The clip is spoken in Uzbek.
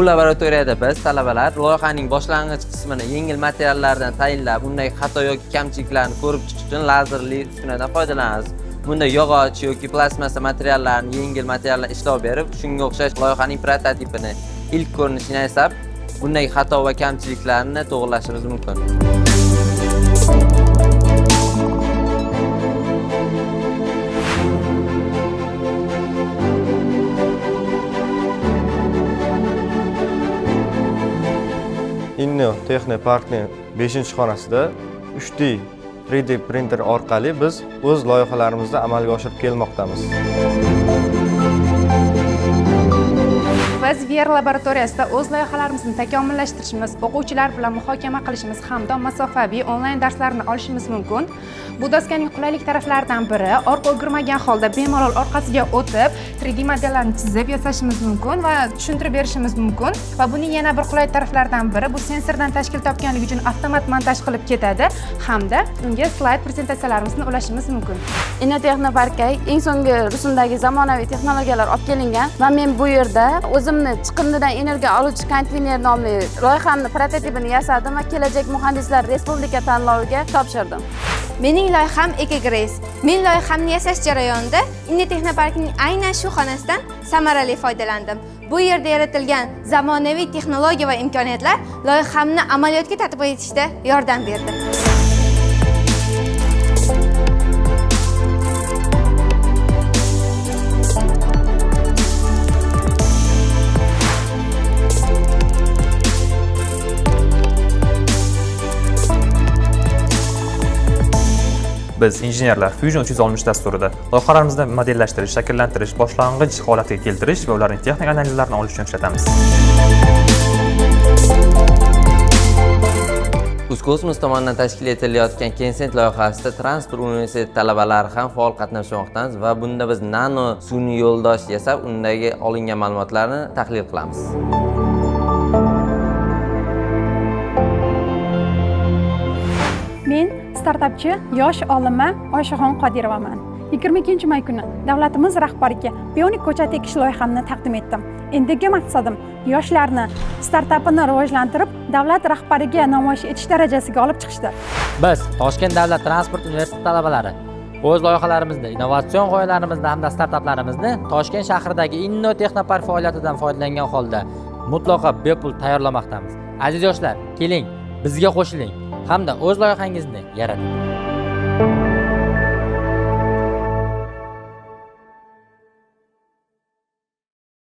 Bu laboratoriyada biz talabalar loyihaning boshlang'ich qismini yengil materiallardan tayinlab, undagi xato yoki kamchiliklarni ko'rib chiqish uchun lazerli uskunadan foydalanamiz. Bunda yog'och yoki plastmassa materiallarini yengil materiallar ishlov berib, shunga o'xshash loyihaning prototipini ilk ko'rinishini yasab, bundagi xato va kamchiliklarni to'g'rilashimiz mumkin. Inno Texnoparkning 5-xonasida 3D 3D printer orqali biz o'z loyihalarimizni amalga oshirib kelmoqdamiz. Biz VR laboratoriyasida o'z loyihalarimizni takomillashtirishimiz, o'quvchilar bilan muhokama qilishimiz hamda masofaviy onlayn darslarni olishimiz mumkin. Bu doskaning qulaylik taraflaridan biri, orqa o'girmagan holda bemalol orqasiga o'tib, 3D modellarni chizib yasashimiz mumkin va tushuntirib berishimiz mumkin. Va buning yana bir qulay taraflaridan biri, bu sensordan tashkil topganligi uchun avtomat montaj qilib ketadi hamda unga slayd prezentatsiyalarimizni ulashimiz mumkin. Inno Texnoparkka eng so'nggi rusumdagi zamonaviy texnologiyalar olib kelingan va men bu yerda o'zimni chiqindidan energiya oluvchi konteyner nomli loyihamni prototipini yasadim va kelajak muhandislar respublika tanloviga topshirdim. Mening loyiham EcoGrace. Men loyihamni yasash jarayonida Inno Texnoparkning aynan shu xonasidan samarali foydalandim. Bu yerda yaratilgan zamonaviy texnologiya va imkoniyatlar loyihamni amaliyotga tatbiq etishda yordam berdi. Biz injenerlar Fusion 360 dasturida loyihalarimizni modellashtirish, shakllantirish, boshlang'ich holatiga keltirish va ularning texnik analizlarini olish uchun ishlatamiz. Uzkosmos tomonidan tashkil etilayotgan Kensent loyihasida Transport universiteti talabalari ham faol qatnashmoqdamiz va bunda biz nano sun'iy yo'ldosh yasab, undagi olingan ma'lumotlarni tahlil qilamiz. Men startapchi yosh olima Oyshaxon Qodirovaman. 22 may kuni davlatimiz rahbariga bionik ko'chat ekish loyihamni taqdim etdim. Endigi maqsadim yoshlarni startapini rivojlantirib, davlat rahbariga namoyish etish darajasiga olib chiqishdir. Biz Toshkent davlat transport universiteti talabalari o'z loyihalarimizni, innovatsion g'oyalarimizni hamda startaplarimizni Toshkent shahridagi Inno Texnopark faoliyatidan foydalangan holda mutlaqo bepul tayyorlamoqdamiz. Aziz yoshlar, keling, bizga qo'shiling hamda o'z loyihangizni yarating.